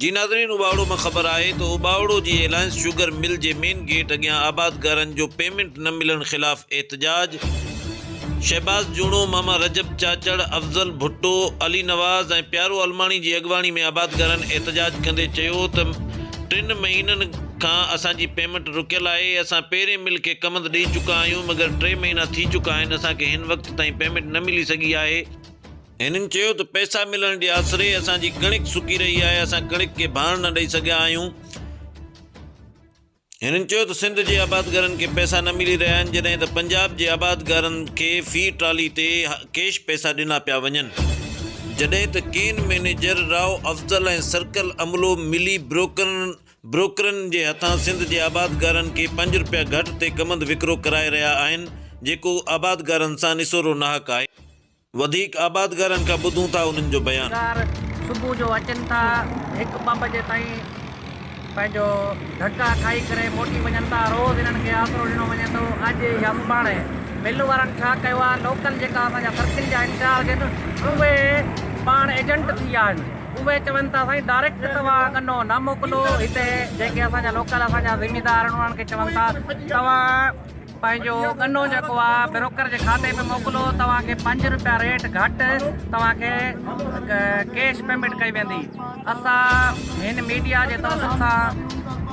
جي ناظرين اٻاوڙو مان خبر آهي ته اٻاوڙو جي الائنس شوگر مل جي مين گيٽ اڳيان آبادگارن جو پيمنٽ نه ملڻ خلاف احتجاج، شهباز جوڻو، ماما رجب چاچڙ، افضل ڀٽو، علي نواز ۽ پيارو الماڻي جي اڳواڻي ۾ آبادگارن احتجاج ڪندي چيو ته ٽن مهينن کان اسان جي پيمنٽ رڪيل آهي، اسان پهرين مل کي ڪمند ڏئي چڪا آهيون مگر ٽي مهينا ٿي چڪا آهن اسان کي هن وقت تائين پيمنٽ نه ملي سگهي آهي. هنن چيو ته پئسا ملڻ جي آسري اسان جي ڪڻڪ سڪي رهي آهي، اسان ڪڻڪ کي ڀاڻ نه ڏئي سگهيا آهيون. هنن چيو ته سنڌ جي آبادگارن کي پئسا نه ملي رهيا آهن، جڏهن ته پنجاب جي آبادگارن کي في ٽرالي تي ڪيش پئسا ڏنا پيا وڃن. جڏهن ته ڪين مئنيجر رائو افضل ۽ سرڪل عملو ملي بروڪرن جي هٿان سنڌ جي آبادگارن کي پنج رپيا گهٽ تي ڪمند وڪرو ڪرائي رهيا آهن، جيڪو آبادگارن سان نسورو ناحق آهي. وڌيڪ آبادگارن کان ٻڌون ٿا انهن جو بيان. ڪار صبح جو اچن ٿا هڪ ٻه بجي تائين پنهنجو ڌڪا کائي ڪري موٽي وڃن ٿا روز انهن کي آسرو ڏنو وڃي ٿو اڄ يا سڀاڻي مل وارن ڇا ڪيو آهي لوڪل جيڪا اسان جا سرڪل جا انچارج آهن اهي پاڻ ايجنٽ ٿي ويا آهن اهي چون ٿا سائين ڊائريڪٽ توهان ڳنو نه موڪلو هتي جيڪي اسان جا لوڪل اسان جا زميندار آهن انهن کي چون ٿا توهان پنهنجو ڳنو جيڪو آ بروڪر جي کاتي ۾ موڪلو توهان کي پنج روپيا ريٽ گهٽ توهان کي ڪيش پيمينٽ ڪئي ويندي اسان هن ميڊيا جي توسط سان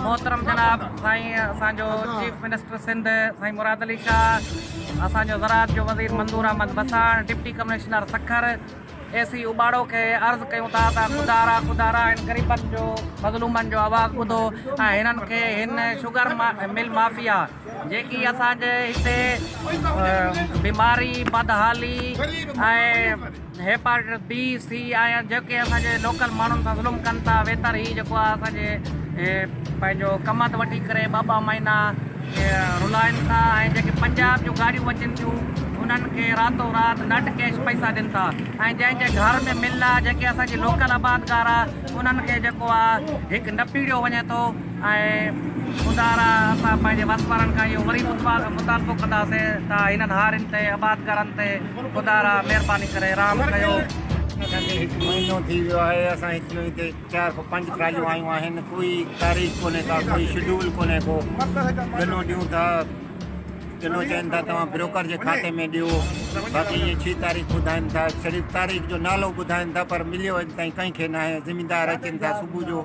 محترم جناب سائين اسان جو چيف منسٽر سنڌ سائين مراد علي شاهه اسان جو زراعت جو وزير Manzoor Ahmed Wassan deputy commissioner Sukkur A C Ubarro کي عرض ڪيون ٿا ته خدارا خدارا هن غريبن جو مظلومن جو آواز ٻڌو ۽ هنن کي هن شگر مل مافيا جيڪي اسان جي هتي بيماري بدحالي ۽ هيپاٽس بي سي ۽ جيڪي اسان جي لوڪل ماڻهن سان ظلم ڪن ٿا ويتر هي جيڪو آهي اسان جي پنهنجو ڪمند وٺي ڪري ٻه ٻه مهينا رلائن ٿا ۽ جيڪي پنجاب جون گاڏيون اچن ٿيون انهن کي راتو رات نٽ ڪيش پئسا ڏين ٿا ۽ جنهن جي گهر ۾ مل آ جيڪي اسان جي لوڪل آبادگار آ انهن کي جيڪو آ هڪ نه پيڙيو وڃي ٿو ۽ خدارا اسان پنهنجي وس وارن کان اهو وري مطالبو ڪنداسين ته هنن هارين تي آبادگارن تي خدارا مهرباني ڪري رحم ڪيو. اسان کي هڪ مهينو ٿي ويو آهي اسان هتي چار کان پنج ٽراليون آيون آهن ڪوئي تاريخ ڪونهي ڪا ڪوئي شيڊول ڪونهي ڪو ڳنو ڏيون ٿا ڳنو چون ٿا توهان بروڪر جي کاتي ۾ ڏيو باقي ائين ڇهه تاريخ ٻڌائن ٿا صرف تاريخ جو نالو ٻڌائن ٿا پر مليو اڄ تائين ڪنهن کي ناهي زميندار اچن ٿا صبح جو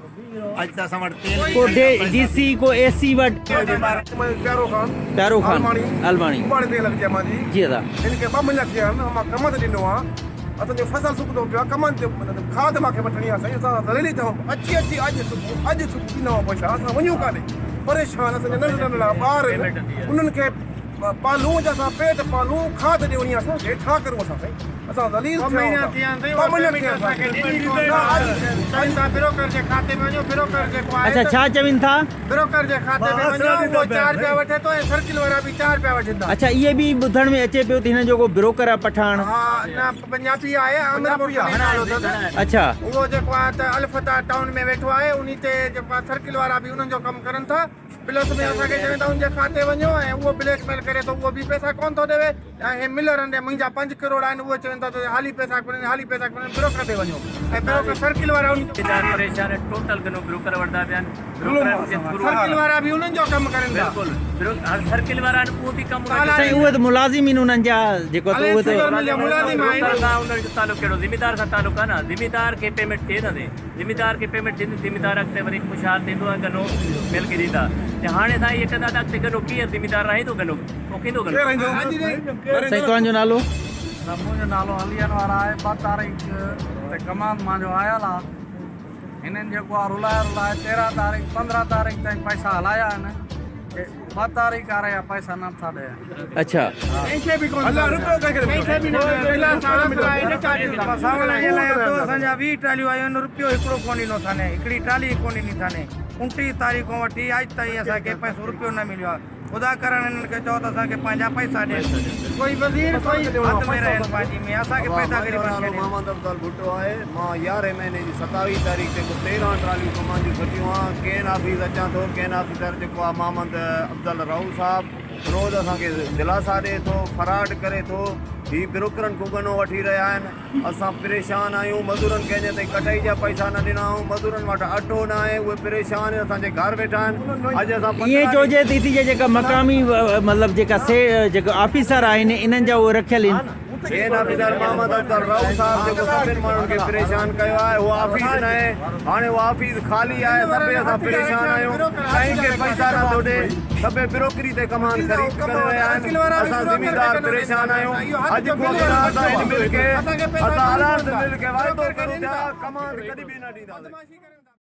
اڄ ته اسان وٽ تيل ڪو ڊي سي ڪو اي سي وٽ. پيارو خان پيارو خان الماڻي اباڻي تيل لڳجي مان جي جي ادا هن کي ٻه مهينا ٿيا آهن مان ڪمند ڏنو آ اسان جو فصل سڪندو پيو آ ڪمند کاڌ مان کي وٺڻي آ سائين اسان ذليل ٿيا آهيون اچي اچي اڄ صبح اڄ صبح ڏنا پئسا اسان وڃون ڪاڏي پريشان اسان جا ننڍڙا ننڍڙا ٻار آهن انهن کي پالون جا اسان پيٽ پالون کاڌ ڏيڻي آ اسان کي ڇا ڪرون اسان سائين اسان ذليل ٿيا آهيون ٻه مهينا ٿيا آهن اڇا ڇا چوين ٿا. بروڪر جي کاتي ۾ وڃو اهو چار رپيا وٺي ٿو ۽ سرڪل وارا به چار رپيا وٺن ٿا. اڇا اهي به ٻڌڻ ۾ اچي پيو ته هنن جو ڪو بروڪر آهي پٺاڻ. ها نه پنجابي آهي عامر ملڪ ۾ نالو اٿس. اڇا. اهو جيڪو آهي ته الفتح ٽائون ۾ ويٺو آهي انهي تي جيڪو آهي سرڪل وارا به انهن جو ڪم ڪرن ٿا پلس ۾ اسان کي چون ٿا ان جي کاتي وڃو ۽ اهو بليڪ ميل ڪري ٿو اهو به پئسا ڪونه ٿو ڏيوي ۽ هي ملرن ڏي منهنجا پنج ڪروڙ آهن اهي چون ٿا ته حالي پئسا ڪونهن حالي پئسا ڪونهن بروڪر ڏي وڃو ۽ بروڪر سرڪل وارا انهي زميندار پريشان آهن ٽوٽل گنو بروڪر وٺندا پيا آهن بروڪرن جي ٿرو سرڪل وارا به انهن جو ڪم ڪرن ٿا. بلڪل هر سرڪل وارا آهن اهو به ڪم انهن جو سائين اهي ته ملازم آهن انهن جا جيڪو ته اهي ته ملازم آهن. بروڪر سان انهن جو تعلق ڪهڙو زميندار سان تعلق آهي نه زميندار کي پيمينٽ ٿئي نه ٿئي زميندار کي پيمينٽ ٿيندي زميندار اڳتي وري خوشحال ٿيندو ۽ گنو مل کي ڏيندا ته هاڻي سائين اهي چوندا ته اڳتي گنو ڪيئن زميندار رهندو گنو پوکيندو گنو. سائين توهان جو نالو؟ منهنجو نالو علي انوار آهي ٻه تاريخ تي ڪماند مان جو آيل آ هنن جيڪو آ رلائي رلائي 13 تاريخ 15 تاريخ تائين پئسا هلايا آهن ٻه تاريخ وارا جا پئسا نه ٿا ڏين. اڇا. اسان جا 20 ٽراليون آيون آهن روپيو هڪڙو ڪونه ڏنو اٿن هڪڙي ٽرالي ڪونه ڏني اٿن 29 تاريخ کان وٺي اڄ تائين اسان کي پئسو روپيو نه مليو آهي خدا ڪرڻ هنن کي چئو ته اسان کي پنهنجا پئسا ڏين. ڪوئي وزير ڪوئي هٿ ۾ رهن پنهنجي ۾ اسان کي پئسا منهنجو غريبن نالو کي ڏين. محمد افضل ڀٽو آهي مان يارهين مهيني جي 27 تاريخ تي ڪو 13 ٽراليون ڪمان جون سٽيون آ ڪين آفيس اچان ٿو ڪين آفيسر جيڪو آ محمد افضل رئو صاحب. روز اسان کي دلاسا ڏئي ٿو، فراڊ ڪري ٿو، هي بروڪرن کان ڳنو وٺي رهيا آهن، اسان پريشان آهيون، مزورن کي اڃا تائين ڪٽائي جا پئسا نه ڏنا آهون، مزورن وٽ اٽو نه آهي، اهي پريشان آهن، اسان جي گهر ويٺا آهن، اڄ اسان ائين 15 چئجي ته هتي جا جيڪا مقامي مطلب جيڪا سي جيڪا آفيسر آهن انهن جا اهي رکيل آهن. مين آفيسر محمد افضل رئوف صاحب جيڪو سڀن ماڻهن کي پريشان ڪيو آهي اهو آفيس ناهي هاڻي اهو آفيس خالي آهي سڀئي اسان پريشان آهيون ڪنهن کي پئسا نه ٿو ڏي سڀئي بروڪري تي ڪمان خريد ڪري رهيا آهن اسان زميندار پريشان آهيون اڄ کان اڳ نه اسان هن مل کي اسان الائنس مل کي واعدو ڪريون ٿا ڪمان ڪڏهن به نه ڏينداسين.